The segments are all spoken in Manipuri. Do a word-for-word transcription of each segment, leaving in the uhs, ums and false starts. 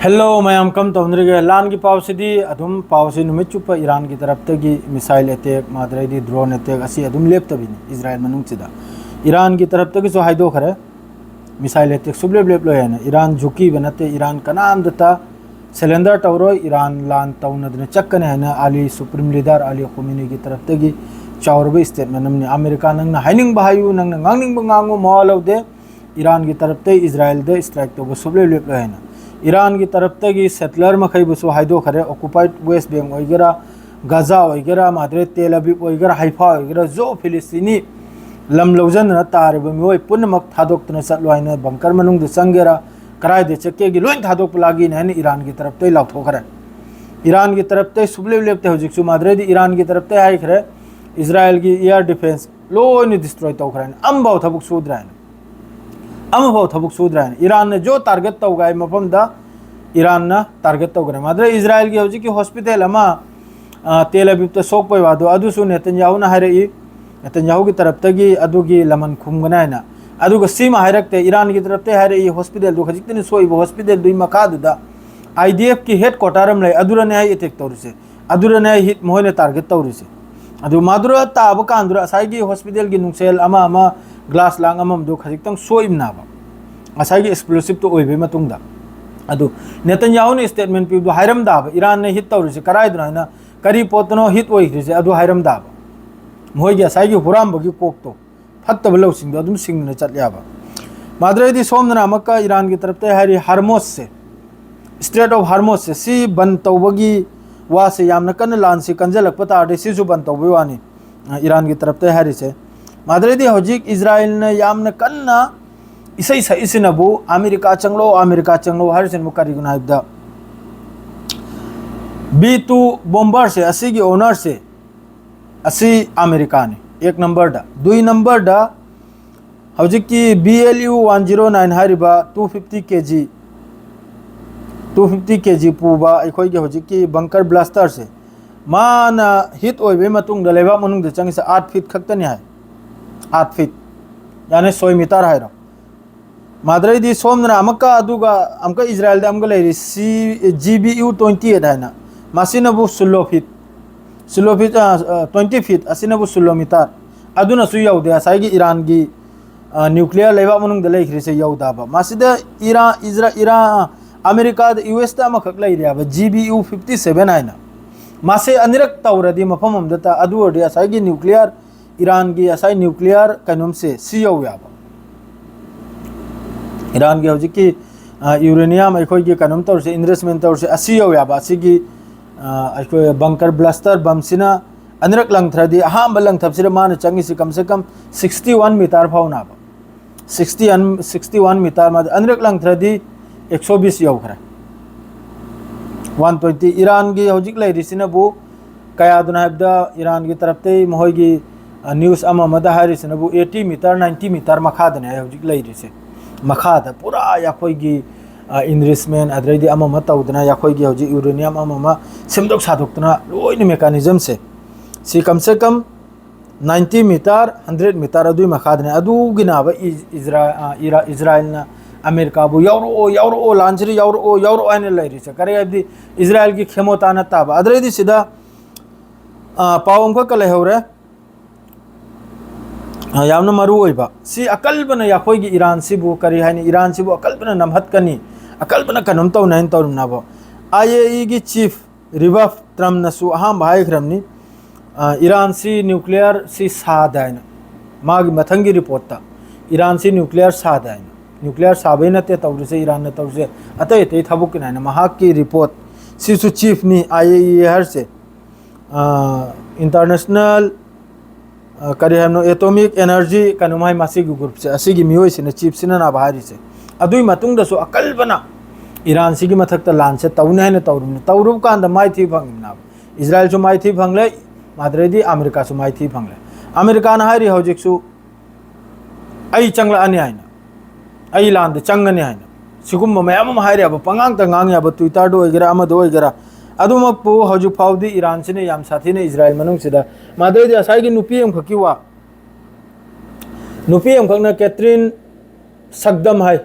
Hello ꯃꯌꯥꯝ, ꯀꯝ ꯇꯧꯅꯔꯤꯒꯦ? ꯂꯥꯟꯒꯤ ꯄꯥꯎꯁꯤꯗꯤ ꯑꯗꯨꯝ, ꯄꯥꯎꯁꯤ ꯅꯨꯃꯤꯠ ꯆꯨꯞꯄ ꯏꯔꯥꯟꯒꯤ ꯇꯔꯞꯇꯒꯤ missile attack, ꯃꯥꯗ꯭ꯔꯩꯗꯤ drone attack ꯑꯁꯤ ꯑꯗꯨꯝ ꯂꯦꯞꯇꯕꯤꯅꯤ ꯏꯖꯔꯥꯏꯜ ꯃꯅꯨꯡꯁꯤꯗ꯫ ꯏꯔꯥꯟꯒꯤ ꯇꯔꯞꯇꯒꯤꯁꯨ ꯍꯥꯏꯗꯣꯛꯈ꯭ꯔꯦ, missile attack ꯁꯨꯞꯂꯦꯞ ꯂꯦꯞꯂꯣꯏ ꯍꯥꯏꯅ꯫ ꯏꯔꯥꯟ ꯖꯨꯀꯤꯕ ꯅꯠꯇꯦ, ꯏꯔꯥꯟ ꯀꯅꯥꯝꯇꯇ surrender ꯇꯧꯔꯣꯏ, ꯏꯔꯥꯟ ꯂꯥꯟ ꯇꯧꯅꯗꯅ ꯆꯠꯀꯅꯤ ꯍꯥꯏꯅ ꯑꯥꯂꯤ supreme leader ꯑꯥꯂꯤ ꯈꯣꯃꯤꯅꯤꯒꯤ ꯇꯔꯞꯇꯒꯤ ꯆꯥꯎꯔꯕ statement ꯑꯃꯅꯤ꯫ ꯑꯃꯦꯔꯤꯀꯥ, ꯅꯪꯅ ꯍꯥꯏꯅꯤꯡꯕ ꯍꯥꯏꯌꯨ, ꯅꯪꯅ ꯉꯥꯡꯅꯤꯡꯕ ꯉꯥꯡꯉꯨ, ꯃꯋꯥ ꯂꯧꯗꯦ꯫ ꯏꯔꯥꯟꯒꯤ ꯇꯔꯞꯇꯩ ꯏꯖꯔꯥꯏꯜꯗ strike ꯇꯧꯕ ꯁꯨꯞꯂꯦꯞ ꯂꯦꯞꯂꯣꯏ ꯍꯥꯏꯅ꯫ ꯏꯔꯥꯟꯒꯤ ꯇꯔꯞꯇꯒꯤ settler ꯃꯈꯩꯕꯨꯁꯨ ꯍꯥꯏꯗꯣꯛꯈ꯭ꯔꯦ, occupied West Bank ꯑꯣꯏꯒꯦꯔꯥ, ꯒꯥꯖꯥ ꯑꯣꯏꯒꯦꯔꯥ, ꯃꯥꯗ꯭ꯔꯦ ꯇꯦꯜ ꯑꯕꯤꯕ ꯑꯣꯏꯒꯦꯔꯥ, ꯍꯩꯐꯥ ꯑꯣꯏꯒꯦꯔꯥ, ꯖꯣ ꯐꯤꯂꯤꯁꯇꯤꯅꯤ ꯂꯝ ꯂꯧꯖꯟꯗꯅ ꯇꯥꯔꯤꯕ ꯃꯤꯑꯣꯏ ꯄꯨꯝꯅꯃꯛ ꯊꯥꯗꯣꯛꯇꯨꯅ ꯆꯠꯂꯣ ꯍꯥꯏꯅ, bunker ꯃꯅꯨꯡꯗ ꯆꯪꯒꯦꯔꯥ, ꯀꯗꯥꯏꯗ ꯆꯠꯀꯦꯒꯤ ꯂꯣꯏ ꯊꯥꯗꯣꯛꯄ ꯂꯥꯒꯤꯅꯤ ꯍꯥꯏꯅ ꯏꯔꯥꯟꯒꯤ ꯇꯔꯞꯇꯩ ꯂꯥꯎꯊꯣꯛꯈ꯭ꯔꯦ꯫ ꯏꯔꯥꯟꯒꯤ ꯇꯔꯞꯇꯩ ꯁꯨꯞꯂꯦꯞ ꯂꯦꯞꯇꯦ ꯍꯧꯖꯤꯛꯁꯨ꯫ ꯃꯥꯗ꯭ꯔꯦꯗꯤ ꯏꯔꯥꯟꯒꯤ ꯇꯔꯞꯇꯩ ꯍꯥꯏꯈ꯭ꯔꯦ, ꯏꯖꯔꯥꯏꯜꯒꯤ air defense ꯂꯣꯏꯅ destroy ꯇꯧꯈ꯭ꯔꯦ ꯍꯥꯏꯅ, ꯑꯃꯐꯥꯎ ꯊꯕꯛ ꯁꯨꯗ꯭ꯔꯦ ꯍꯥꯏꯅ꯫ ꯑꯃꯐꯥꯎ ꯊꯕꯛ ꯁꯨꯗ꯭ꯔꯦ ꯍꯥꯏꯅ꯫ ꯏꯔꯥꯟꯅ ꯖꯣ target ꯇꯧꯒꯦ ꯍꯥꯏꯕ ꯃꯐꯝꯗ ꯏꯔꯥꯟꯅ target ꯇꯧꯈ꯭ꯔꯦ꯫ ꯃꯥꯗ꯭ꯔꯦ ꯏꯖꯔꯥꯏꯜꯒꯤ ꯍꯧꯖꯤꯛꯀꯤ hospital ꯑꯃ, ꯑ, ꯇꯦꯜ ꯑꯕꯤꯕꯇ ꯁꯣꯛꯄꯩ ꯋꯥꯗꯣ, ꯑꯗꯨꯁꯨ ꯅꯦꯇꯟꯌꯥꯍꯨꯅ ꯍꯥꯏꯔꯛꯏ, ꯅꯦꯇꯟꯌꯥꯍꯨꯒꯤ ꯇꯔꯞꯇꯒꯤ ꯑꯗꯨꯒꯤ ꯂꯃꯟ ꯈꯨꯝꯒꯅꯤ ꯍꯥꯏꯅ꯫ ꯑꯗꯨꯒ ꯁꯤꯃ ꯍꯥꯏꯔꯛꯇꯦ, ꯏꯔꯥꯟꯒꯤ ꯇꯔꯞꯇꯩ ꯍꯥꯏꯔꯛꯏ, hospitalꯗꯨ ꯍꯧꯖꯤꯛꯇꯅꯤ ꯁꯣꯛꯏꯕ hospitalꯗꯨꯒꯤ ꯃꯈꯥꯗꯨꯗ IDFꯀꯤ headquarter ꯑꯃ ꯂꯩ, ꯑꯗꯨꯗꯅꯦ ꯑꯩ attack ꯇꯧꯔꯤꯁꯦ, ꯑꯗꯨꯗꯅꯦ ꯑꯩ hit ꯃꯈꯣꯏꯅ target ꯇꯧꯔꯤꯁꯦ꯫ ꯑꯗꯨ ꯃꯥꯗꯨꯔ ꯇꯥꯕ ꯀꯥꯟꯗꯨꯗ ꯉꯁꯥꯏꯒꯤ hospitalꯒꯤ ꯅꯨꯡꯁꯦꯜ ꯑꯃ ꯑꯃ, glass ꯂꯥꯡ ꯑꯃꯃꯝꯗꯣ ꯈꯖꯤꯛꯇꯪ ꯁꯣꯛꯏꯕꯅꯦꯕ, ꯉꯁꯥꯏꯒꯤ explosiveꯇꯣ ꯑꯣꯏꯕꯩ ꯃꯇꯨꯡꯗ꯫ ꯑꯗꯨ ꯅꯦꯇꯟꯌꯥꯍꯨꯅ statement ꯄꯤꯕꯗꯣ ꯍꯥꯏꯔꯝꯗꯥꯕ, ꯏꯔꯥꯟꯅ hit ꯇꯧꯔꯤꯁꯦ ꯀꯔꯥꯏꯗꯅꯣ ꯍꯥꯏꯅ, ꯀꯔꯤ ꯄꯣꯠꯇꯅꯣ hit ꯑꯣꯏꯈ꯭ꯔꯤꯁꯦ ꯑꯗꯨ ꯍꯥꯏꯔꯝꯗꯥꯕ꯫ ꯃꯣꯏꯒꯤ ꯉꯁꯥꯏꯒꯤ ꯍꯨꯔꯥꯟꯕꯒꯤ ꯀꯣꯛꯇꯣ, ꯐꯠꯇꯕ ꯂꯧꯁꯤꯡꯗꯣ ꯑꯗꯨꯝ ꯁꯤꯡꯗꯅ ꯆꯠꯂꯦꯕ꯫ ꯃꯥꯗ꯭ꯔꯦꯗꯤ ꯁꯣꯝꯗꯅ ꯑꯃꯨꯛꯀ ꯏꯔꯥꯟꯒꯤ ꯇꯔꯞꯇ ꯍꯥꯏꯔꯤ, ꯍꯔꯃꯣꯁꯁꯦ, Strait of Hormuzꯁꯦ, ꯁꯤ ꯕꯟ ꯇꯧꯕꯒꯤ ꯋꯥꯁꯦ ꯌꯥꯝꯅ ꯀꯟꯅ, ꯂꯥꯟꯁꯤ ꯀꯟꯖꯜꯂꯛꯄ ꯇꯥꯔꯗꯤ ꯁꯤꯁꯨ ꯕꯟ ꯇꯧꯕꯒꯤ ꯋꯥꯅꯤ, ꯑ, ꯏꯔꯥꯟꯒꯤ ꯇꯔꯞꯇ ꯍꯥꯏꯔꯤꯁꯦ꯫ ꯃꯥꯗ꯭ꯔꯦꯗꯤ ꯍꯧꯖꯤꯛ ꯏꯖꯔꯥꯏꯜꯅ ꯌꯥꯝꯅ ꯀꯟꯅ ꯏꯁꯩ ꯁꯛꯏꯁꯤꯅꯕꯨ "ꯑꯃꯦꯔꯤꯀꯥ ꯆꯪꯂꯣ, ꯑꯃꯦꯔꯤꯀꯥ ꯆꯪꯂꯣ" ꯍꯥꯏꯔꯤꯁꯤꯅꯕꯨ ꯀꯔꯤꯒꯤꯅꯣ ꯍꯥꯏꯕꯗ, B two bomberꯁꯦ, ꯑꯁꯤꯒꯤ ownerꯁꯦ, ꯑꯁꯤ ꯑꯃꯦꯔꯤꯀꯥꯅꯤ ꯑꯦꯛ numberꯗ꯫ ꯗꯨꯏ numberꯗ ꯍꯧꯖꯤꯛꯀꯤ B L U one zero nine ꯍꯥꯏꯔꯤꯕ two fifty K G, two fifty K G ꯄꯨꯕ ꯑꯩꯈꯣꯏꯒꯤ ꯍꯧꯖꯤꯛꯀꯤ bunker blasterꯁꯦ, ꯃꯥꯅ hit ꯑꯣꯏꯕꯒꯤ ꯃꯇꯨꯡꯗ ꯂꯩꯕꯥꯛ ꯃꯅꯨꯡꯗ ꯆꯪꯉꯤꯁꯦ eight feet ꯈꯛꯇꯅꯤ ꯍꯥꯏ꯫ Eight feet, ꯌꯥꯅꯤ, ꯁꯣꯏ meter ꯍꯥꯏꯔꯣ꯫ ꯃꯥꯗ꯭ꯔꯩꯗꯤ ꯁꯣꯝꯗꯅ ꯑꯃꯨꯛꯀ, ꯑꯗꯨꯒ ꯑꯃꯨꯛꯀ ꯏꯖꯔꯥꯏꯜꯗ ꯑꯃꯨꯛꯀ ꯂꯩꯔꯤ, ꯁꯤ, G B U twenty eight ꯍꯥꯏꯅ, ꯃꯁꯤꯅꯕꯨ ꯁꯨꯂꯣ ꯐꯤꯠ, ꯁꯨꯂꯣ ꯐꯤꯠ, ꯑ, ꯑ, twenty feet, ꯑꯁꯤꯅꯕꯨ ꯁꯨꯂꯣ ꯃꯤꯇꯔ꯫ ꯑꯗꯨꯅꯁꯨ ꯌꯧꯗꯦ ꯉꯁꯥꯏꯒꯤ ꯏꯔꯥꯟꯒꯤ, ꯑ, ꯅ꯭ꯌꯨꯀ꯭ꯂꯤꯌꯔ ꯂꯩꯕꯥꯛ ꯃꯅꯨꯡꯗ ꯂꯩꯈ꯭ꯔꯤꯁꯦ ꯌꯧꯗꯕ꯫ ꯃꯁꯤꯗ ꯏꯔꯥ-, ꯏꯖꯔꯥ-, ꯏꯔꯥ-, ꯑꯃꯦꯔꯤꯀꯥꯗ, ꯌꯨ ꯑꯦꯁꯇ ꯑꯃꯈꯛ ꯂꯩꯔꯤ ꯍꯥꯏꯕ, G B U fifty seven ꯍꯥꯏꯅ꯫ ꯃꯥꯁꯦ ꯑꯅꯤꯔꯛ ꯇꯧꯔꯗꯤ ꯃꯐꯝ ꯑꯃꯗ ꯇ-, ꯑꯗꯨ ꯑꯣꯏꯔꯗꯤ ꯉꯁꯥꯏꯒꯤ ꯅ꯭ꯌꯨꯀ꯭ꯂꯤꯌꯔ, ꯏꯔꯥꯟꯒꯤ ꯉꯁꯥꯏ ꯅ꯭ꯌꯨꯀ꯭ꯂꯤꯌꯔ ꯀꯩꯅꯣꯝꯁꯦ ꯁꯤ ꯌꯧ ꯌꯥꯕ꯫ ꯏꯔꯥꯟꯒꯤ ꯍꯧꯖꯤꯛꯀꯤ, ꯑ, ꯌꯨꯔꯦꯅꯤꯌꯝ ꯑꯩꯈꯣꯏꯒꯤ ꯀꯩꯅꯣꯝ ꯇꯧꯔꯤꯁꯦ, ꯏꯟꯔꯤꯆꯃꯦꯟ ꯇꯧꯔꯤꯁꯦ, ꯑꯁꯤ ꯌꯧ ꯌꯥꯕ꯫ ꯑꯁꯤꯒꯤ, ꯑ, ꯑꯩꯈꯣꯏ ꯕꯪꯀꯔ ꯕ꯭ꯂꯥꯁꯇꯔ ꯕꯝꯁꯤꯅ ꯑꯅꯤꯔꯛ ꯂꯪꯊ꯭ꯔꯗꯤ, ꯑꯍꯥꯟꯕ ꯂꯪꯊꯕꯁꯤꯗ ꯃꯥꯅ ꯆꯪꯉꯤꯁꯤ ꯀꯝꯁꯦ ꯀꯝ sixty one meter ꯐꯥꯎꯅꯕ꯫ Sixty one, sixty one meter, ꯃꯥꯗꯤ ꯑꯅꯤꯔꯛ ꯂꯪꯊ꯭ꯔꯗꯤ ꯑꯦꯛꯁꯣ ꯕꯤꯁ ꯌꯧꯈ꯭ꯔꯦ, one twenty꯫ ꯏꯔꯥꯟꯒꯤ ꯍꯧꯖꯤꯛ ꯂꯩꯔꯤꯁꯤꯅꯕꯨ ꯀꯌꯥꯗꯅꯣ ꯍꯥꯏꯕꯗ, ꯏꯔꯥꯟꯒꯤ ꯇꯔꯞꯇꯩ ꯃꯈꯣꯏꯒꯤ, ꯑ, ꯅ꯭ꯌꯨꯁ ꯑꯃ ꯑꯃꯗ ꯍꯥꯏꯔꯤꯁꯤꯅꯕꯨ eighty meter, ninety meter ꯃꯈꯥꯗꯅꯦ ꯍꯧꯖꯤꯛ ꯂꯩꯔꯤꯁꯦ꯫ ꯃꯈꯥꯗ ꯄꯨꯔꯥ ꯑꯩꯈꯣꯏꯒꯤ, ꯑ, ꯏꯟꯔꯤꯆꯃꯦꯟ, ꯑꯗꯩꯗꯤ ꯑꯃ ꯑꯃ ꯇꯧꯗꯅ, ꯑꯩꯈꯣꯏꯒꯤ ꯍꯧꯖꯤꯛ ꯌꯨꯔꯦꯅꯤꯌꯝ ꯑꯃ ꯑꯃ ꯁꯦꯝꯗꯣꯛ ꯁꯥꯗꯣꯛꯇꯅ ꯂꯣꯏꯅ ꯃꯦꯀꯥꯅꯤꯖꯝꯁꯦ꯫ ꯁꯤ ꯀꯝꯁꯦ ꯀꯝ ninety meter, hundred meter ꯑꯗꯨꯒꯤ ꯃꯈꯥꯗꯅꯦ꯫ ꯑꯗꯨꯒꯤꯅꯦꯕ ꯏ-, ꯏꯖꯔꯥ-, ꯑ, ꯏꯔꯥ-, ꯏꯖꯔꯥꯏꯜꯅ ꯑꯃꯦꯔꯤꯀꯥꯕꯨ "ꯌꯥꯎꯔꯛꯑꯣ, ꯌꯥꯎꯔꯛꯑꯣ, ꯂꯥꯟꯁꯤꯗ ꯌꯥꯎꯔꯛꯑꯣ, ꯌꯥꯎꯔꯛꯑꯣ" ꯍꯥꯏꯅ ꯂꯩꯔꯤꯁꯦ꯫ ꯀꯔꯤ ꯍꯥꯏꯕꯗꯤ, ꯏꯖꯔꯥꯏꯜꯒꯤ ꯈꯦꯃꯣꯇꯥ ꯅꯠꯇꯕ꯫ ꯑꯗꯨꯗꯩꯗꯤ ꯁꯤꯗ, ꯑ, ꯄꯥꯎ ꯑꯃꯈꯛꯀ ꯂꯩꯍꯧꯔꯦ꯫ ꯑ, ꯌꯥꯝꯅ ꯃꯔꯨ ꯑꯣꯏꯕ꯫ ꯁꯤ ꯑꯀꯜꯕꯅ ꯑꯩꯈꯣꯏꯒꯤ ꯏꯔꯥꯟꯁꯤꯕꯨ ꯀꯔꯤ ꯍꯥꯏꯅꯤ? ꯏꯔꯥꯟꯁꯤꯕꯨ ꯑꯀꯜꯕꯅ ꯅꯝꯍꯠꯀꯅꯤ, ꯑꯀꯜꯕꯅ ꯀꯩꯅꯣꯝ ꯇꯧꯅꯤ ꯍꯥꯏꯅ ꯇꯧꯔꯤꯕꯅꯦꯕ꯫ I A E ꯒꯤ chief ꯔꯤꯕꯥꯐ ꯇ꯭ꯔꯝꯅꯁꯨ ꯑꯍꯥꯟꯕ ꯍꯥꯏꯈ꯭ꯔꯕꯅꯤ, ꯑ, ꯏꯔꯥꯟꯁꯤ ꯅ꯭ꯌꯨꯀ꯭ꯂꯤꯌꯔꯁꯤ ꯁꯥꯗꯦ ꯍꯥꯏꯅ꯫ ꯃꯥꯒꯤ ꯃꯊꯪꯒꯤ ꯔꯤꯄꯣꯔꯠꯇ ꯏꯔꯥꯟꯁꯤ ꯅ꯭ꯌꯨꯀ꯭ꯂꯤꯌꯔ ꯁꯥꯗꯦ ꯍꯥꯏꯅ, ꯅ꯭ꯌꯨꯀ꯭ꯂꯤꯌꯔ ꯁꯥꯕꯩ ꯅꯠꯇꯦ ꯇꯧꯔꯤꯁꯦ, ꯏꯔꯥꯟꯅ ꯇꯧꯔꯤꯁꯦ ꯑꯇꯩ ꯑꯇꯩ ꯊꯕꯛꯀꯤꯅꯤ ꯍꯥꯏꯅ ꯃꯍꯥꯛꯀꯤ ꯔꯤꯄꯣꯔꯠ ꯁꯤꯁꯨ chief ꯅꯤ, I A E A ꯍꯥꯏꯔꯤꯁꯦ, ꯑ, International, ꯑ, ꯀꯔꯤ ꯍꯥꯏꯕꯅꯣ, Atomic Energy ꯀꯩꯅꯣꯝ ꯍꯥꯏ ꯃꯁꯤꯒꯤ ꯒ꯭ꯔꯨꯞꯁꯦ, ꯑꯁꯤꯒꯤ ꯃꯤꯑꯣꯏꯁꯤꯅ, chief ꯁꯤꯅ ꯅꯥꯕ ꯍꯥꯏꯔꯤꯁꯦ꯫ ꯑꯗꯨꯒꯤ ꯃꯇꯨꯡꯗꯁꯨ ꯑꯀꯜꯕꯅ ꯏꯔꯥꯟꯁꯤꯒꯤ ꯃꯊꯛꯇ ꯂꯥꯟꯁꯦ ꯇꯧꯅꯤ ꯍꯥꯏꯅ ꯇꯧꯔꯤꯕꯅꯤ꯫ ꯇꯧꯔꯨꯕ ꯀꯥꯟꯗ ꯃꯥꯏꯊꯤꯕ ꯐꯪꯉꯤꯕꯅꯦꯕ꯫ ꯏꯖꯔꯥꯏꯜꯁꯨ ꯃꯥꯏꯊꯤꯕ ꯐꯪꯂꯦ, ꯃꯥꯗ꯭ꯔꯩꯗꯤ ꯑꯃꯦꯔꯤꯀꯥꯁꯨ ꯃꯥꯏꯊꯤꯕ ꯐꯪꯂꯦ꯫ ꯑꯃꯦꯔꯤꯀꯥꯅ ꯍꯥꯏꯔꯤ ꯍꯧꯖꯤꯛꯁꯨ, "ꯑꯩ ꯆꯪꯂꯛꯑꯅꯤ" ꯍꯥꯏꯅ, "ꯑꯩ ꯂꯥꯟꯗ ꯆꯪꯒꯅꯤ" ꯍꯥꯏꯅ꯫ ꯁꯤꯒꯨꯝꯕ ꯃꯌꯥꯝ ꯑꯃ ꯍꯥꯏꯔꯦꯕ, ꯄꯉꯥꯡꯇ ꯉꯥꯡꯉꯦꯕ, Twitter ꯗ ꯑꯣꯏꯒꯦꯔꯥ, ꯑꯃꯗ ꯑꯣꯏꯒꯦꯔꯥ꯫ ꯑꯗꯨꯃꯛꯄꯨ ꯍꯧꯖꯤꯛ ꯐꯥꯎꯗꯤ ꯏꯔꯥꯟꯁꯤꯅ ꯌꯥꯝ ꯁꯥꯊꯤꯅ ꯏꯖꯔꯥꯏꯜ ꯃꯅꯨꯡꯁꯤꯗ, ꯃꯥꯗ꯭ꯔꯩꯗꯤ ꯉꯁꯥꯏꯒꯤ ꯅꯨꯄꯤ ꯑꯃꯈꯛꯀꯤ ꯋꯥ, ꯅꯨꯄꯤ ꯑꯃꯈꯛꯅ, ꯀꯦꯊ꯭ꯔꯤꯟ ꯁꯛꯗꯝ ꯍꯥꯏ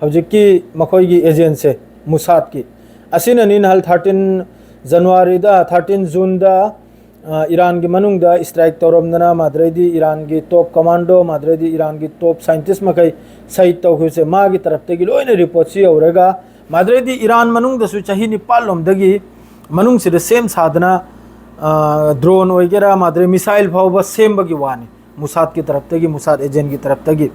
ꯍꯧꯖꯤꯛꯀꯤ ꯃꯈꯣꯏꯒꯤ ꯑꯦꯖꯦꯟꯁꯦ, ꯃꯨꯁꯥꯠꯀꯤ꯫ ꯑꯁꯤꯅꯅꯤ ꯅꯍꯥꯟ ꯊꯥꯔꯇꯤꯟ ꯖꯅꯋꯥꯔꯤꯗ, ꯊꯥꯔꯇꯤꯟ ꯖꯨꯟꯗ, ꯑ, ꯏꯔꯥꯟꯒꯤ ꯃꯅꯨꯡꯗ ꯏꯁꯇ꯭ꯔꯥꯏꯛ ꯇꯧꯔꯝꯗꯅ, ꯃꯥꯗ꯭ꯔꯩꯗꯤ ꯏꯔꯥꯟꯒꯤ ꯇꯣꯞ ꯀꯃꯥꯟꯗꯣ, ꯃꯥꯗ꯭ꯔꯩꯗꯤ ꯏꯔꯥꯟꯒꯤ ꯇꯣꯞ ꯁꯥꯏꯟꯇꯤꯁ ꯃꯈꯩ ꯁꯍꯤꯗ ꯇꯧꯈꯤꯕꯁꯦ, ꯃꯥꯒꯤ ꯇꯔꯞꯇꯒꯤ ꯂꯣꯏꯅ ꯔꯤꯄꯣꯔꯠꯁꯤ ꯌꯧꯔꯒ, ꯃꯥꯗ꯭ꯔꯩꯗꯤ ꯏꯔꯥꯟ ꯃꯅꯨꯡꯗꯁꯨ ꯆꯍꯤ ꯅꯤꯄꯥꯜ ꯂꯣꯝꯗꯒꯤ ꯃꯅꯨꯡꯁꯤꯗ ꯁꯦꯝ ꯁꯥꯗꯅ, ꯑ, ꯗ꯭ꯔꯣꯟ ꯑꯣꯏꯒꯦꯔꯥ, ꯃꯥꯗ꯭ꯔꯩ ꯃꯤꯁꯥꯏꯜ ꯐꯥꯎꯕ ꯁꯦꯝꯕꯒꯤ ꯋꯥꯅꯤ꯫ ꯃꯨꯁꯥꯠꯀꯤ ꯇꯔꯞꯇꯒꯤ, ꯃꯨꯁꯥꯠ ꯑꯦꯖꯦꯟꯒꯤ ꯇꯔꯞꯇꯒꯤ꯫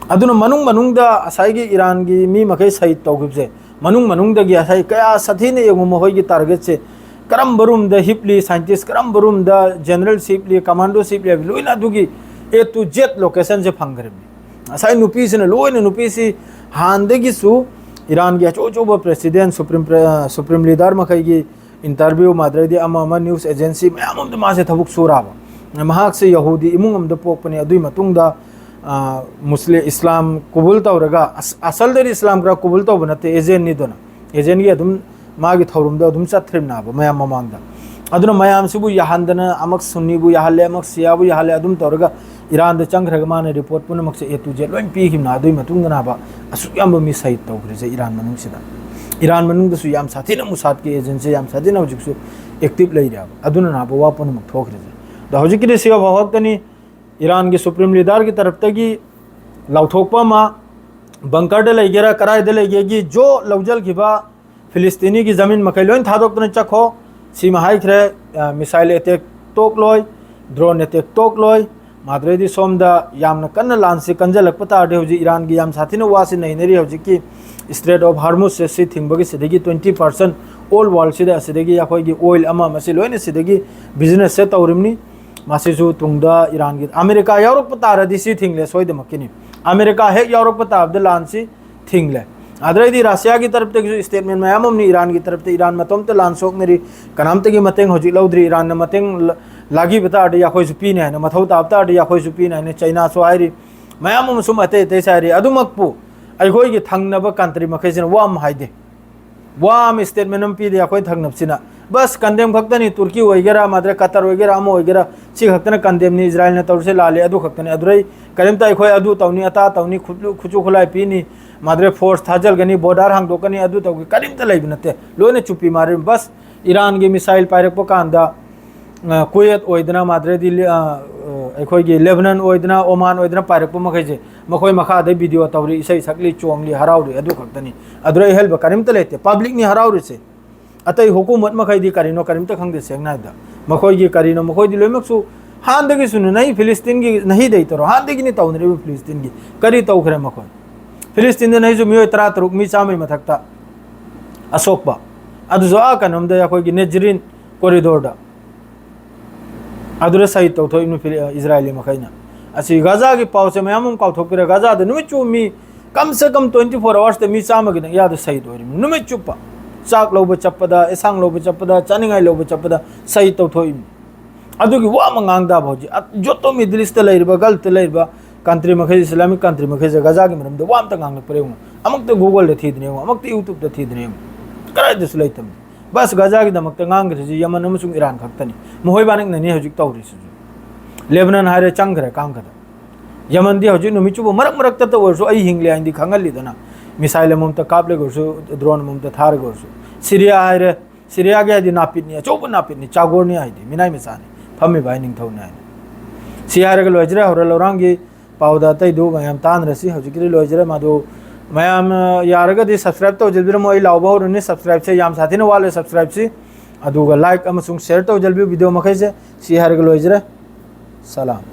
ꯑꯗꯨꯅ ꯃꯅꯨꯡ ꯃꯅꯨꯡꯗ ꯉꯁꯥꯏꯒꯤ ꯏꯔꯥꯟꯒꯤ ꯃꯤ ꯃꯈꯩ ꯁꯍꯤꯗ ꯇꯧꯈꯤꯕꯁꯦ, ꯃꯅꯨꯡ ꯃꯅꯨꯡꯗꯒꯤ ꯉꯁꯥꯏ ꯀꯌꯥ ꯁꯥꯊꯤꯅ ꯌꯦꯡꯉꯨ, ꯃꯈꯣꯏꯒꯤ ꯇꯥꯔꯒꯦꯠꯁꯦ ꯀꯔꯝꯕ ꯔꯨꯝꯗ ꯍꯤꯞꯂꯤ, ꯁꯥꯏꯟꯇꯤꯁ ꯀꯔꯝꯕ ꯔꯨꯝꯗ, ꯖꯦꯅꯔꯦꯜꯁ ꯍꯤꯞꯂꯤ, ꯀꯃꯥꯟꯗꯣꯁ ꯍꯤꯞꯂꯤ ꯍꯥꯏꯕ ꯂꯣꯏꯅ ꯑꯗꯨꯒꯤ A to Z ꯂꯣꯀꯦꯁꯟꯁꯦ ꯐꯪꯈ꯭ꯔꯕꯅꯤ꯫ ꯉꯁꯥꯏ ꯅꯨꯄꯤꯁꯤꯅ ꯂꯣꯏꯅ, ꯅꯨꯄꯤꯁꯤ ꯍꯥꯟꯅꯗꯒꯤꯁꯨ ꯏꯔꯥꯟꯒꯤ ꯑꯆꯧ ꯑꯆꯧꯕ president, supreme pray-, supreme leader ꯃꯈꯩꯒꯤ ꯏꯟꯇꯔꯚ꯭ꯌꯨ, ꯃꯥꯗ꯭ꯔꯩꯗꯤ ꯑꯃ ꯑꯃ ꯅ꯭ꯌꯨꯁ ꯑꯦꯖꯦꯟꯁꯤ ꯃꯌꯥꯝ ꯑꯃꯗ ꯃꯥꯁꯦ ꯊꯕꯛ ꯁꯨꯔꯕ꯫ ꯃꯍꯥꯛꯁꯦ ꯌꯍꯨꯗꯤ ꯏꯃꯨꯡ ꯑꯃꯗ ꯄꯣꯛꯄꯅꯤ꯫ ꯑꯗꯨꯒꯤ ꯃꯇꯨꯡꯗ, ꯑ, ꯃꯨꯁꯂꯤꯝ, ꯏꯁꯂꯥꯝ ꯀꯨꯕꯨꯜ ꯇꯧꯔꯒ, ꯑꯁ-, ꯑꯁꯜꯗꯗꯤ ꯏꯁꯂꯥꯝ ꯈꯔ ꯀꯨꯕꯨꯜ ꯇꯧꯕ ꯅꯠꯇꯦ, ꯑꯦꯖꯦꯟꯅꯤꯗꯅ꯫ ꯑꯦꯖꯦꯟꯒꯤ ꯑꯗꯨꯝ ꯃꯥꯒꯤ ꯊꯧꯔꯝꯗ ꯑꯗꯨꯝ ꯆꯠꯈ꯭ꯔꯤꯕꯅꯦꯕ ꯃꯌꯥꯝ ꯃꯃꯥꯡꯗ꯫ ꯑꯗꯨꯅ ꯃꯌꯥꯝꯁꯤꯕꯨ ꯌꯥꯍꯟꯗꯅ, ꯑꯃꯛ ꯁꯨꯟꯅꯤꯕꯨ ꯌꯥꯍꯜꯂꯦ, ꯑꯃꯛ ꯁꯤꯌꯥꯕꯨ ꯌꯥꯍꯜꯂꯦ, ꯑꯗꯨꯝ ꯇꯧꯔꯒ ꯏꯔꯥꯟꯗ ꯆꯪꯈ꯭ꯔꯒ ꯃꯥꯅ ꯔꯤꯄꯣꯔꯠ ꯄꯨꯝꯅꯃꯛꯁꯦ A to Z ꯂꯣꯏ ꯄꯤꯈꯤꯕꯅ꯫ ꯑꯗꯨꯒꯤ ꯃꯇꯨꯡꯗꯅꯕ ꯑꯁꯨꯛ ꯌꯥꯝꯕ ꯃꯤ ꯁꯍꯤꯗ ꯇꯧꯈ꯭ꯔꯤꯁꯦ ꯏꯔꯥꯟ ꯃꯅꯨꯡꯁꯤꯗ꯫ ꯏꯔꯥꯟ ꯃꯅꯨꯡꯗꯁꯨ ꯌꯥꯝ ꯁꯥꯊꯤꯅ ꯃꯨꯁꯥꯠꯀꯤ ꯑꯦꯖꯦꯟꯁꯤ ꯌꯥꯝ ꯁꯥꯊꯤꯅ ꯍꯧꯖꯤꯛꯁꯨ ꯑꯦꯛꯇꯤꯚ ꯂꯩꯔꯦꯕ꯫ ꯑꯗꯨꯅꯅꯕ ꯋꯥ ꯄꯨꯝꯅꯃꯛ ꯊꯣꯛꯈ꯭ꯔꯤꯁꯦ꯫ ꯑꯗꯣ ꯍꯧꯖꯤꯛꯀꯤꯗꯤ ꯁꯤ ꯍꯧꯔꯛꯇꯅꯤ꯫ ꯏꯔꯥꯟꯒꯤ ꯁꯨꯄ꯭ꯔꯤꯝ ꯂꯤꯗꯔꯒꯤ ꯇꯔꯞꯇꯒꯤ ꯂꯥꯎꯊꯣꯛꯄ ꯑꯃ, ꯕꯪꯀꯔꯗ ꯂꯩꯒꯦꯔꯥ ꯀꯗꯥꯏꯗ ꯂꯩꯒꯦꯒꯤ ꯖꯣ ꯂꯧꯖꯜꯈꯤꯕ ꯐꯤꯂꯤꯁꯇꯤꯅꯤꯒꯤ ꯖꯃꯤꯟ ꯃꯈꯩ ꯂꯣꯏ ꯊꯥꯗꯣꯛꯇꯨꯅ ꯆꯠꯈꯣ꯫ ꯁꯤꯃ ꯍꯥꯏꯈ꯭ꯔꯦ, ꯑ, ꯃꯤꯁꯥꯏꯜ ꯑꯦꯇꯦꯛ ꯇꯣꯛꯂꯣꯏ, ꯗ꯭ꯔꯣꯟ ꯑꯦꯇꯦꯛ ꯇꯣꯛꯂꯣꯏ꯫ ꯃꯥꯗ꯭ꯔꯩꯗꯤ ꯁꯣꯝꯗ ꯌꯥꯝꯅ ꯀꯟꯅ ꯂꯥꯟꯁꯤ ꯀꯟꯖꯜꯂꯛꯄ ꯇꯥꯔꯗꯤ, ꯍꯧꯖꯤꯛ ꯏꯔꯥꯟꯒꯤ ꯌꯥꯝ ꯁꯥꯊꯤꯅ ꯋꯥꯁꯤ ꯅꯩꯅꯔꯤ꯫ ꯍꯧꯖꯤꯛꯀꯤ ꯏꯁꯇ꯭ꯔꯦꯠ ꯑꯣꯐ ꯍꯥꯔꯃꯨꯁꯁꯦ ꯁꯤ ꯊꯤꯡꯕꯒꯤ ꯁꯤꯗꯒꯤ twenty percent all worldꯁꯤꯗ ꯑꯁꯤꯗꯒꯤ ꯑꯩꯈꯣꯏꯒꯤ ꯑꯣꯏꯜ ꯑꯃ ꯑꯃꯁꯤ ꯂꯣꯏꯅ ꯁꯤꯗꯒꯤ ꯕꯤꯖꯤꯅꯦꯁꯁꯦ ꯇꯧꯔꯤꯕꯅꯤ꯫ ꯃꯁꯤꯁꯨ ꯇꯨꯡꯗ ꯏꯔꯥꯟꯒꯤ, ꯑꯃꯦꯔꯤꯀꯥ ꯌꯥꯎꯔꯛꯄ ꯇꯥꯔꯗꯤ ꯁꯤ ꯊꯤꯡꯂꯦ ꯁꯣꯏꯗꯃꯛꯀꯤꯅꯤ꯫ ꯑꯃꯦꯔꯤꯀꯥ ꯍꯦꯛ ꯌꯥꯎꯔꯛꯄ ꯇꯥꯕꯗ ꯂꯥꯟꯁꯤ ꯊꯤꯡꯂꯦ꯫ ꯑꯗꯨꯗꯩꯗꯤ ꯔꯁꯤꯌꯥꯒꯤ ꯇꯔꯞꯇꯒꯤꯁꯨ ꯁ꯭ꯇꯦꯠꯃꯦꯟ ꯃꯌꯥꯝ ꯑꯃꯅꯤ꯫ ꯏꯔꯥꯟꯒꯤ ꯇꯔꯞꯇ ꯏꯔꯥꯟ ꯃꯇꯣꯝꯇ ꯂꯥꯟ ꯁꯣꯛꯅꯔꯤ, ꯀꯅꯥꯝꯇꯒꯤ ꯃꯇꯦꯡ ꯍꯧꯖꯤꯛ ꯂꯧꯗ꯭ꯔꯤ꯫ ꯏꯔꯥꯟꯅ ꯃꯇꯦꯡ ꯂ-, ꯂꯥꯛꯈꯤꯕ ꯇꯥꯔꯗꯤ ꯑꯩꯈꯣꯏꯁꯨ ꯄꯤꯅꯤ ꯍꯥꯏꯅ, ꯃꯊꯧ ꯇꯥꯕ ꯇꯥꯔꯗꯤ ꯑꯩꯈꯣꯏꯁꯨ ꯄꯤꯅꯤ ꯍꯥꯏꯅ ꯆꯩꯅꯥꯁꯨ ꯍꯥꯏꯔꯤ, ꯃꯌꯥꯝ ꯑꯃꯁꯨ ꯑꯇꯩ ꯑꯇꯩꯁꯨ ꯍꯥꯏꯔꯤ꯫ ꯑꯗꯨꯃꯛꯄꯨ ꯑꯩꯈꯣꯏꯒꯤ ꯊꯪꯅꯕ ꯀꯟꯇ꯭ꯔꯤ ꯃꯈꯩꯁꯤꯅ ꯋꯥ ꯑꯃ ꯍꯥꯏꯗꯦ, ꯋꯥ ꯑꯃ ꯁ꯭ꯇꯦꯠꯃꯦꯟ ꯑꯃ ꯄꯤꯗꯦ ꯑꯩꯈꯣꯏ ꯊꯪꯅꯕꯁꯤꯅ꯫ ꯕꯁ ꯀꯟꯗꯦꯝ ꯈꯛꯇꯅꯤ, ꯇꯨꯔꯀꯤ ꯑꯣꯏꯒꯦꯔꯥ, ꯃꯥꯗ꯭ꯔꯦ ꯀꯇꯔ ꯑꯣꯏꯒꯦꯔꯥ, ꯑꯃ ꯑꯣꯏꯒꯦꯔꯥ, ꯁꯤ ꯈꯛꯇꯅ ꯀꯟꯗꯦꯝꯅꯤ, ꯏꯖꯔꯥꯏꯜꯅ ꯇꯧꯔꯤꯁꯦ ꯂꯥꯜꯂꯤ, ꯑꯗꯨ ꯈꯛꯇꯅꯤ꯫ ꯑꯗꯨꯗꯩ ꯀꯔꯤꯝꯇ ꯑꯩꯈꯣꯏ ꯑꯗꯨ ꯇꯧꯅꯤ, ꯑꯇꯥ ꯇꯧꯅꯤ, ꯈꯨꯠꯂꯨ-, ꯈꯨꯠꯁꯨ ꯈꯨꯠꯂꯥꯏ ꯄꯤꯅꯤ, ꯃꯥꯗ꯭ꯔꯦ ꯐꯣꯔꯁ ꯊꯥꯖꯤꯜꯒꯅꯤ, ꯕꯣꯔꯗꯔ ꯍꯥꯡꯗꯣꯛꯀꯅꯤ, ꯑꯗꯨ ꯇꯧꯒꯦ, ꯀꯔꯤꯝꯇ ꯂꯩꯕ ꯅꯠꯇꯦ꯫ ꯂꯣꯏꯅ ꯆꯨꯞꯄꯤ ꯃꯥꯔꯤ꯫ ꯕꯁ ꯏꯔꯥꯟꯒꯤ ꯃꯤꯁꯥꯏꯜ ꯄꯥꯏꯔꯛꯄ ꯀꯥꯟꯗ, ꯑ, ꯀꯨꯋꯦꯠ ꯑꯣꯏꯗꯅ, ꯃꯥꯗ꯭ꯔꯦꯗꯤ ꯂꯤ-, ꯑ, ꯑ, ꯑꯩꯈꯣꯏꯒꯤ ꯂꯦꯕꯅꯟ ꯑꯣꯏꯗꯅ, ꯑꯣꯃꯥꯟ ꯑꯣꯏꯗꯅ ꯄꯥꯏꯔꯛꯄ ꯃꯈꯩꯁꯦ, ꯃꯈꯣꯏ ꯃꯈꯥꯗꯩ ꯚꯤꯗꯤꯑꯣ ꯇꯧꯔꯤ, ꯏꯁꯩ ꯁꯛꯂꯤ, ꯆꯣꯡꯂꯤ, ꯍꯔꯥꯎꯔꯤ, ꯑꯗꯨ ꯈꯛꯇꯅꯤ꯫ ꯑꯗꯨꯗ ꯑꯍꯦꯜꯕ ꯀꯔꯤꯝꯇ ꯂꯩꯇꯦ꯫ ꯄꯕ꯭ꯂꯤꯛꯅꯤ ꯍꯔꯥꯎꯔꯤꯁꯦ꯫ ꯑꯇꯩ ꯍꯨꯀꯨꯃꯠ ꯃꯈꯩꯗꯤ ꯀꯔꯤꯅꯣ ꯀꯔꯤꯝꯇ ꯈꯪꯗꯦ, ꯁꯦꯡꯅ ꯍꯥꯏꯕꯗ꯫ ꯃꯈꯣꯏꯒꯤ ꯀꯔꯤꯅꯣ, ꯃꯈꯣꯏꯗꯤ ꯂꯣꯏꯅꯃꯛꯁꯨ ꯍꯥꯟꯅꯗꯒꯤꯁꯨ ꯅꯩ, ꯐꯤꯂꯤꯁꯇꯤꯟꯒꯤ ꯅꯍꯤ ꯗꯩ ꯇꯧꯔꯣ, ꯍꯥꯟꯅꯗꯒꯤꯅꯤ ꯇꯧꯅꯔꯤꯕ ꯐꯤꯂꯤꯁꯇꯤꯟꯒꯤ꯫ ꯀꯔꯤ ꯇꯧꯈ꯭ꯔꯦ ꯃꯈꯣꯏ? ꯐꯤꯂꯤꯁꯇꯤꯟꯗ ꯅꯩꯁꯨ ꯃꯤꯑꯣꯏ ꯇꯔꯥ ꯇꯔꯨꯛ, ꯃꯤ ꯆꯥꯝꯃꯒꯤ ꯃꯊꯛꯇ ꯑꯁꯣꯛꯄ꯫ ꯑꯗꯨꯁꯨ ꯑꯥ ꯀꯩꯅꯣꯝꯗ, ꯑꯩꯈꯣꯏꯒꯤ ꯅꯦꯖꯔꯤꯟ ꯀꯣꯔꯤꯗꯣꯔꯗ꯫ ꯑꯗꯨꯗ ꯁꯍꯤꯗ ꯇꯧꯊꯣꯛꯏꯕꯅꯤ ꯐꯤꯂꯤ-, ꯏꯖꯔꯥꯏꯂꯤ ꯃꯈꯩꯅ꯫ ꯑꯁꯤ ꯒꯥꯖꯥꯒꯤ ꯄꯥꯎꯁꯦ ꯃꯌꯥꯝ ꯑꯃ ꯀꯥꯎꯊꯣꯛꯄꯤꯔꯦ꯫ ꯒꯥꯖꯥꯗ ꯅꯨꯃꯤꯠ ꯆꯨꯞꯄ ꯃꯤ ꯀꯝ ꯁꯦ ꯀꯝ twenty four hoursꯇ ꯃꯤ ꯆꯥꯝꯃꯒꯤ ꯅꯪ ꯌꯥꯗ ꯁꯍꯤꯗ ꯑꯣꯏꯔꯤꯕꯅꯤ꯫ ꯅꯨꯃꯤꯠ ꯆꯨꯞꯄ꯫ ꯆꯥꯛ ꯂꯧꯕ ꯆꯠꯄꯗ, ꯑꯦꯁꯥꯡ ꯂꯧꯕ ꯆꯠꯄꯗ, ꯆꯥꯅꯤꯡꯉꯥꯏ ꯂꯧꯕ ꯆꯠꯄꯗ ꯁꯍꯤꯗ ꯇꯧꯊꯣꯛꯏꯕꯅꯤ꯫ ꯑꯗꯨꯒꯤ ꯋꯥ ꯑꯃ ꯉꯥꯡꯗꯕ ꯍꯧꯖꯤꯛ꯫ ꯑ, ꯖꯣꯇꯣ ꯃꯤꯗꯜ ꯏꯁꯇ ꯂꯩꯔꯤꯕ, ꯒꯜꯐꯇ ꯂꯩꯔꯤꯕ ꯀꯟꯇ꯭ꯔꯤ ꯃꯈꯩ, ꯏꯁꯂꯥꯃꯤꯛ ꯀꯟꯇ꯭ꯔꯤ ꯃꯈꯩꯁꯦ ꯒꯥꯖꯥꯒꯤ ꯃꯔꯝꯗ ꯋꯥ ꯑꯝꯇ ꯉꯥꯡꯂꯛꯄ꯭ꯔꯥ ꯌꯦꯡꯉꯨ꯫ ꯑꯃꯨꯛꯇ Googleꯗ ꯊꯤꯗꯅ ꯌꯦꯡꯉꯨ, ꯑꯃꯨꯛꯇ YouTubeꯇ ꯊꯤꯗꯅ ꯌꯦꯡꯉꯨ꯫ ꯀꯗꯥꯏꯗꯁꯨ ꯂꯩꯇꯕꯅꯤ꯫ ꯕꯁ ꯒꯥꯖꯥꯒꯤꯗꯃꯛꯇ ꯉꯥꯡꯈ꯭ꯔꯤꯁꯤ ꯌꯃꯟ ꯑꯃꯁꯨꯡ ꯏꯔꯥꯟ ꯈꯛꯇꯅꯤ꯫ ꯃꯈꯣꯏ ꯕꯥꯅꯤꯛꯅꯅꯤ ꯍꯧꯖꯤꯛ ꯇꯧꯔꯤꯁꯤꯁꯨ꯫ ꯂꯦꯕꯅꯟ ꯍꯥꯏꯔꯦ ꯆꯪꯈ꯭ꯔꯦ ꯀꯥꯡꯈꯗ꯫ ꯌꯃꯟꯗꯤ ꯍꯧꯖꯤꯛ ꯅꯨꯃꯤꯠ ꯆꯨꯞꯄ ꯃꯔꯛ ꯃꯔꯛꯇꯇ ꯑꯣꯏꯔꯁꯨ ꯑꯩ ꯍꯤꯡꯂꯤ ꯍꯥꯏꯅꯗꯤ ꯈꯪꯍꯜꯂꯤꯗꯅ꯫ ꯃꯤꯁꯥꯏꯜ ꯑꯃꯃꯝꯇ ꯀꯥꯞꯂꯒ ꯑꯣꯏꯔꯁꯨ, ꯗ꯭ꯔꯣꯟ ꯑꯃꯃꯝꯇ ꯊꯥꯔꯒ ꯑꯣꯏꯔꯁꯨ꯫ ꯁꯤꯔꯤꯌꯥ ꯍꯥꯏꯔꯦ, ꯁꯤꯔꯤꯌꯥꯒꯤ ꯍꯥꯏꯗꯤ ꯅꯥꯄꯤꯠꯅꯤ, ꯑꯆꯧꯕ ꯅꯥꯄꯤꯠꯅꯤ, ꯆꯥꯒꯣꯔꯅꯤ ꯍꯥꯏꯗꯤ, ꯃꯤꯅꯥꯏ ꯃꯆꯥꯅꯤ, ꯐꯝꯃꯤꯕ ꯍꯥꯏ ꯅꯤꯡꯊꯧꯅꯤ ꯍꯥꯏꯅ꯫ ꯁꯤ ꯍꯥꯏꯔꯒ ꯂꯣꯏꯖꯔꯦ, ꯍꯧꯔ ꯂꯧꯔꯥꯡꯒꯤ ꯄꯥꯎꯗ ꯑꯇꯩꯗꯨ ꯃꯌꯥꯝ ꯇꯥꯟꯅꯔꯁꯤ꯫ ꯍꯧꯖꯤꯛꯀꯤꯗꯤ ꯂꯣꯏꯖꯔꯦ꯫ ꯃꯗꯨ ꯃꯌꯥꯝ, ꯑ, ꯌꯥꯔꯒꯗꯤ subscribe ꯇꯧꯖꯕꯤꯔꯝꯃꯣ꯫ ꯑꯩ ꯂꯥꯎꯕ ꯍꯧꯔꯅꯤ꯫ Subscribeꯁꯦ ꯌꯥꯝ ꯁꯥꯊꯤꯅ ꯋꯥꯠꯂꯦ꯫ Subscribeꯁꯤ ꯑꯗꯨꯒ like ꯑꯃꯁꯨꯡ share ꯇꯧꯖꯕꯤꯌꯨ video ꯃꯈꯩꯁꯦ꯫ ꯁꯤ ꯍꯥꯏꯔꯒ ꯂꯣꯏꯖꯔꯦ꯫ ꯁꯂꯥꯝ꯫